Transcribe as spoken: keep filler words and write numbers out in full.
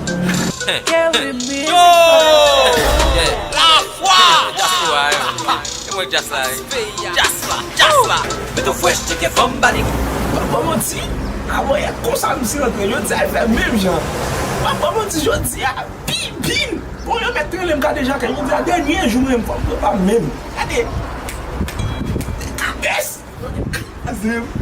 Yo! Yeah. Lafwa! Dyaspora, eh. E mwen k dyaspora, eh. Dyaspora, dyaspora. Mete w fresh, tcheke fanm balik. Mwen, mwen, mwen di, a, mwen, e konsa misye rantre. Jodi a, l fè menm jan. Mwen, mwen, mwen di, jodi a, pi, pi. Bon, yo mèt rele m Kadejakè. Jodi a, dènye jou mwen, fòk mwen pa menm. Gade. Kabès. Kraze m.